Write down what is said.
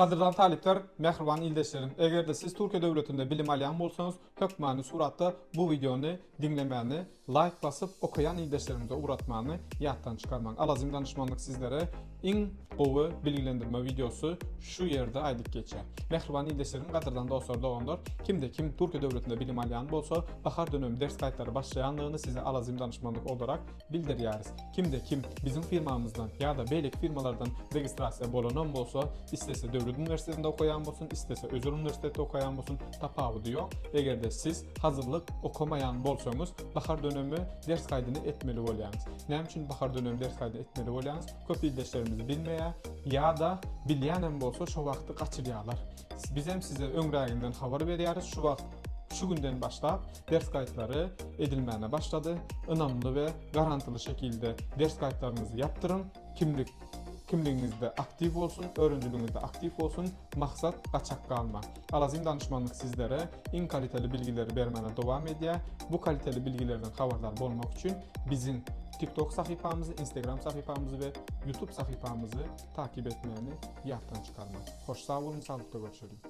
Gadyrdan talyplar, mähriban ildeşlerim, eger-de siz Türkiýe döwletinde bilim alýan bolsaňyz, hökmany suratda bu wideony diňlemäni, laýk basyp, okaýan ildeşleriňize ugratmany ýatdan çykarmaň. Alazym danyşmanlyk sizlere iň gowy bilgilendirme wideosy şu ýerde aýdyp geçýär. Mähriban ildeşlerim, gadyrdan dostlar, doganlar, kimde kim Türkiýe döwletinde bilim alýan bolsa, bahar dönemi ders gaýtlary başlaýanlygyny size Alazym danyşmanlyk olarak bildirýäris. Kimde kim biziň firmamyzdan ýa-da beýleki firmalardan registrasiýa bolanam bolsa, islese döwlet uniwersitetinde okaýan bolsun, islese özel uniwersitetde okaýan bolsun, tapawudy ýok. Eger-de siz hazyrlyk okamaýan bolsaňyz, bahar dönemi ders gaýdyny etmeli bolýaňyz. Näme üçin bahar dönemi ders gaýdyny etmeli bolýaňyz? Köp ildeşlerimiz bilmeýär ýa-da bilýänem bolsa şo wagty gaçyrýarlar. Bizem size öňräginden habar berýäris, şu wagt şu günden başlap ders gaýtlary edilmäne başlady. Ynamly we garantyly şekilde ders gaýtlaryňyzy ýapdyryň. Kimlik kimligiňizde aktiw bolsun, öwrenjiligiňizde aktiw bolsun, maksat gaçak galma. Alazim danyşmanlyk sizlere iň kaliteli bilgileri bermäne dowam edýär. Bu kaliteli bilgilerden habardar bolmak üçin biziň TikTok sahypamyzy, Instagram sahypamyzy we YouTube sahypamyzy takip etmäni ýatdan çykarmaň. Hoş sag boluň, saglykda görşeliň.